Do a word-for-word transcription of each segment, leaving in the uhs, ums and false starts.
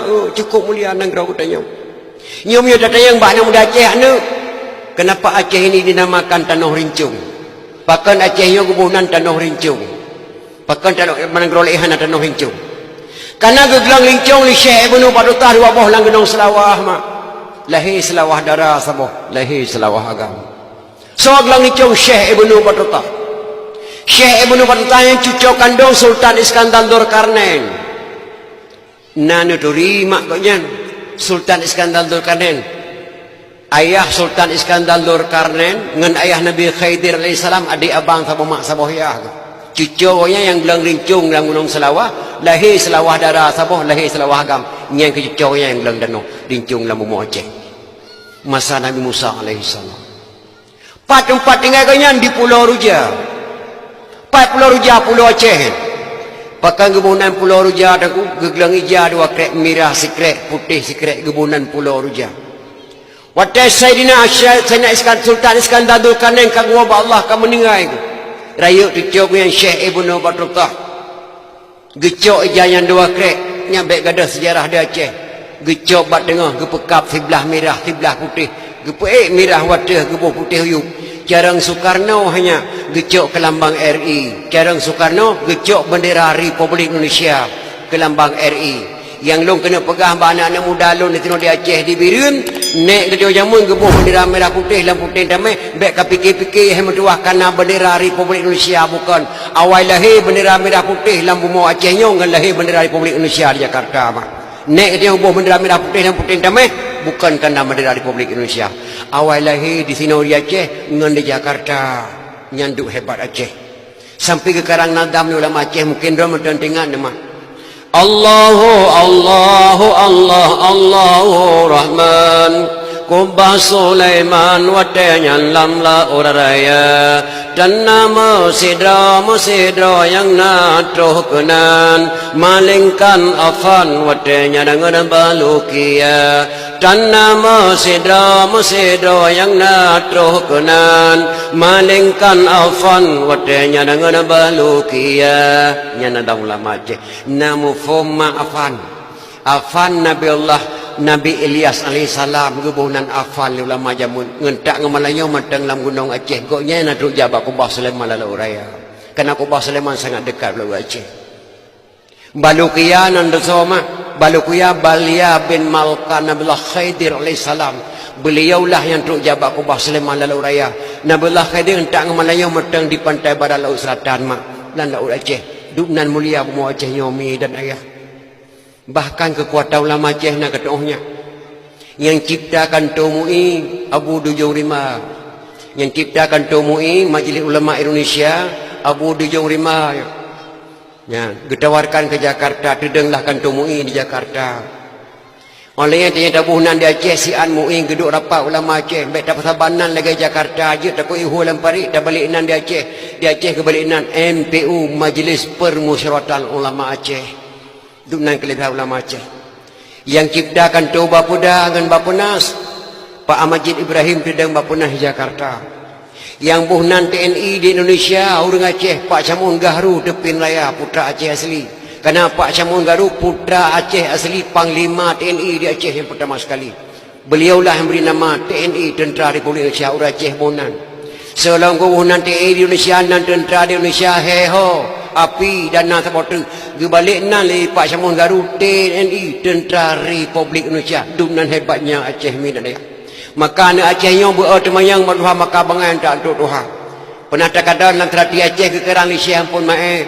Oh, cukup mulia nanggroe geutanyoe. Nyoe meunyoe tatanyong bak aneuk muda Aceh, aneuk, kenapa Aceh ini dinamakan Tanoh Rincong? Pakon Aceh nyoe geuboh nan Tanoh Rincong? Pakon tanoh, nanggroe laén hana Tanoh Rincong? Karena geuglöng rincong lé Syekh Ibnu Batutah dua boh lam Gunong Seulawah, mak. Lahé Seulawah Dara saboh, lahé Seulawah Agam. Soe glöng rincong? Syekh Ibnu Batutah. Syekh Ibnu Batutah nyan cucoe kandong Sultan Iskandar Zulkarnain. Na neuturi mak gobnyan, Sultan Iskandar Zulkarnain. Ayah Sultan Iskandar Zulkarnain ngon ayah Nabi Khidir alaihissalam, adék abang saboh mak saboh yah. Cucoe gobnyan nyang glöng rincong lam Gunong Seulawah, lahé Seulawah Dara saboh, lahé Seulawah Agam. Nyan keuh cucoe gobnyan nyang glöng tanoh rincong lam bumoe Aceh. Masa Nabi Musa alaihissalam. Pat teumpat tinggai gobnyan? Di Pulo Ruja. Pat Pulo Ruja? Pulo Aceh. Pakon geuboh nan Pulo Ruja, Teungku? Geuglöng ija dua krek, mirah sikrek, putéh sikrek, geuboh nan Pulo Ruja. Watèe Saidina Asy-, Saidina Iskan-, Sultan Iskandar Zulkarnain ka geuwoe bak Allah, ka meuninggai, rayeuk cucoe geuh nyan Syekh Ibnu Batutah. Geucok ija nyan dua krek, nyan bèk gadôh seujarah di Aceh. Geucok bak teungoh, geupeukab siblah mirah, siblah putéh. Geupeuék mirah u ateueh, geuboh putéh u yup. Carông Soekarno hanya geucok keu lambang R I. Carông Soekarno geucok bendera Republik Indonesia keu lambang R I. Nyang lôn keuneuk peugah bak aneuk-aneuk muda lôn disinoe di Aceh, di Bireuen, nèk geutanyoe jameun geuboh bendera mirah putéh lam puténg tamèh, bèk ka pike-pike hai meutuwah ka na bendera Republik Indonesia, bukon. Awai lahé bendera mirah putéh lam bumoe Aceh nyoe ngon lahé bendera Republik Indonesia di Jakarta, bah. Nèk geutanyoe boh bendera mirah putéh lam puténg tamèh, bukon ka na bendera Republik Indonesia. Awai lahé disinoe di Aceh ngon di Jakarta. Nyan duek hebat Aceh. Sampai geukarang nadam lé ulama Aceh, mungken droe mantong teuingat nama. Allahu, Allahu, Allah, Allahu Rahman. Kubah Sulaiman watèe nyan lam laôt raya. Tan na meusidroe, meusidroe nyang na troh keunan. Malingkan Afan watèe nyan deungon Balukia. Tan na meusidroe, meusidroe nyang na troh keunan, malingkan Afan watèe nyan deungon Balukia. Nyan ada ulama Aceh. Na muphom ma Afan. Afan Nabi Allah, Nabi Ilyas alaihissalam geuboh nan Afan lé ulama jameun. Ngon tak ngon malam nyoe mantong lam gunong Aceh. Gobnyan na trok jak bak Kubah Sulaiman lam laôt raya. Karena Kubah Sulaiman sangat dekat bak laôt Aceh. Balukia nan teusoe mah, Balukia Balya bin Malkan Nabiullah Khidir alaihissalam. Beliaulah nyang trok jak bak Kubah Sulaiman lam laôt raya. Nabiullah Khidir ngon tak ngon malam nyoe mantong di pantai barat laôt selatan mah, lam laôt Aceh. Duek nan mulia bumoe Aceh nyoe mi dan ayah. Bahkan keukuatan ulama Aceh na keutuoh nyan. Nyang cipta kantô MUI Abu Dujong Rimba. Nyang cipta kantô MUI, Majelis Ulama Indonesia, Abu Dujong Rimba. Nyan, geutawarkan keu Jakarta, teudonglah kantô MUI di Jakarta. Óh lheueh nyan tanyoe taboh nan di Aceh, siat MUI geuduek rapat ulama Aceh, bèk tapeusaban nan lagèe Jakarta, jeuet takot ihue lam parit, tabalek nan di Aceh. Di Aceh geubalek nan M P U, Majelis Permusyawaratan Ulama Aceh. Duek nan keuleubèhan ulama Aceh. Nyang cipta kantô Bapeda ngon Bapenas, Pak Majid Ibrahim teudong Bapenas di Jakarta. Nyang boh nan T N I di Indonesia, ureueng Aceh, Pak Samun Gahru Teupin Raya, putra Aceh asli. Karena Pak Samun Gahru putra Aceh asli, panglima T N I di Aceh nyang peurtama sekali. Beliaulah nyang bri nama T N I, Tentara Republik Indonesia, ureueng Aceh boh nan. Seulaweuh geuboh nan T N I di Indonesia, nan tentara di Indonesia, he ho, api dan na saboh teuk. Geubalek nan lé Pak Samun Gahru, T N I, Tentara Republik Indonesia. Duek nan hebatnya Aceh mi dan ayah. Maka aneuk Aceh nyoe beu-o teumanyong bak tuha maka bangai, tak antuk tuha. Peunah takalon lam seurati Aceh geukarang lé Syekh Ampon Maé.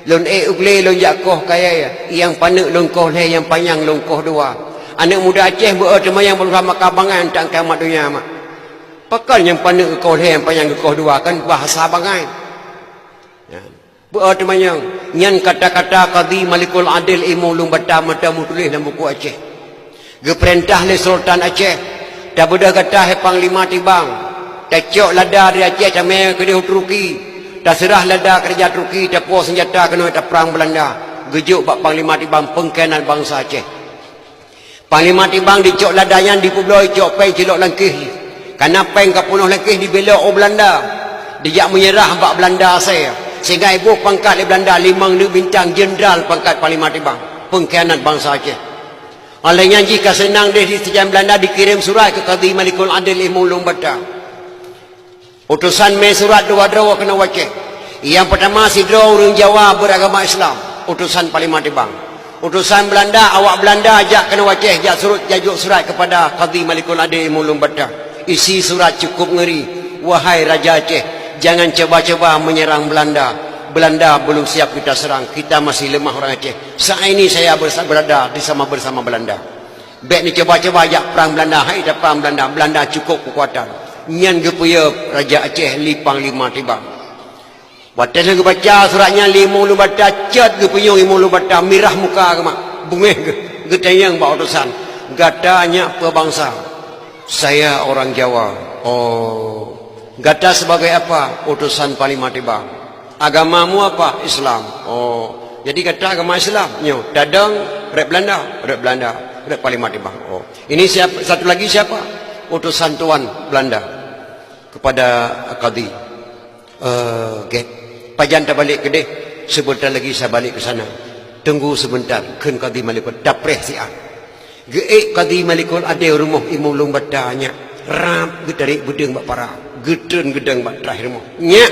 Lôn ék u glé lôn jak koh kayèe, nyang paneuk lôn koh lhèe, nyang panyang lôn koh dua. Aneuk muda Aceh beu-o teumanyong bak tuha maka bangai, tak angkai mat donya mak. Pakon nyang paneuk geukoh lhèe, nyang panyang geukoh dua, kan bahasa bangai. Nyan. Beu-o teumanyong, nyan kata-kata Kadhi Malikul Adil, ilmu lôn baca mata meutuléh lam buku Aceh. Geupeurintah lé Sultan Aceh, tabeudôh gata hai Panglima Tibang, tacok lada dari Aceh tamè keudéh u Turki, taseurah lada keu raja Turki, tapuwoe seunjata keunoe taprang Beulanda, geujok bak Panglima Tibang, peungkhianat bansa Aceh. Panglima Tibang dicok lada nyan dipeubloe, cok péng cilok lam kéh. Kana péng ka peunoh lam kéh dibelok u Beulanda. Dijak meunyeurah bak Beulanda asai. Sehingga iboh pangkat lé Beulanda limong neuk bintang, jeundral pangkat Panglima Tibang. Peungkhianat bansa Aceh. Óh lheueh nyan jih ka seunang deh di sijan Beulanda dikirém surat keu Kadhi Malikul Adil Imum Lueng Bata. Utosan mé surat dua droe keunoe u Aceh. Nyang peutama sidroe ureuëng Jawa beuragama Islam, utosan Panglima Tibang. Utosan Beulanda, awak Beulanda jak keunoe u Aceh, jak surot, jak jok surat keupada Kadhi Malikul Adil Imum Lueng Bata. Isi surat cukup ngeri, "Wahai Raja Aceh, jangan coba-coba menyerang Belanda. Belanda belum siap kita serang, kita masih lemah orang Aceh. Saat ini saya bersa-, berada di sama bersama Belanda." Bék neucuba-cuba jak prang Beulanda, hai taprang Beulanda, Beulanda cukôp keukuatan. Nyan geupeuyeup Raja Aceh lé Panglima Tibang. Watée lheueh geubaca surat nyan lé Imum Lueng Bata, cot geupeunyong Imum Lueng Bata, mirah muka geuh mak, beungéh geuh, geutanyong bak utosan, "Gata nyak peue bansa?" "Saya orang Jawa." "Oh." "Gata sebagai apa?" "Utosan Panglima Tibang." "Agamamu apa?" "Islam." "Oh, jadi gata agama Islam?" "Nyoe, tadong rot Beulanda?" "Rot Beulanda, rot Panglima Tibang." "Oh, ini siapa, satu lagi siapa?" "Utosan tuan Beulanda kepada Kadhi." "Eh, gét. Pajan tabalek keudeh? Sebentar lagi saya balik ke sana." "Tunggu sebentar," kheun Kadhi Malikul, "tapreh siat." Geuék Kadhi Malikul Adil rumoh Imum Lueng Bata nyak, rab geutarek beudeueng bak para, geutreun geudong bak traih rumoh. "Nyak,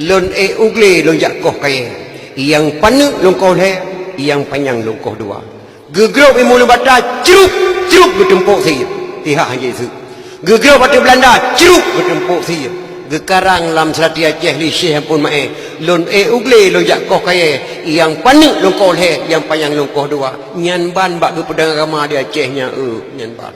lôn ék u glé lôn jak koh kayée, nyang paneuk lôn koh lhée, nyang panyang lôn koh dua." Geugrob Imum Lueng Bata, crup, crup, geuteumpok sie, tihah han jeuet seuk. Geugrob ateueh Beulanda, crup, geuteumpok sie. Geukarang lam seulati Aceh lé Syekh Ampon Maé, "Lôn ék u glé lôn jak koh kayée, nyang paneuk lôn koh lhée, nyang panyang lôn koh dua." Nyan ban bak geupeudong agama di Aceh nyan, eu, nyan ban.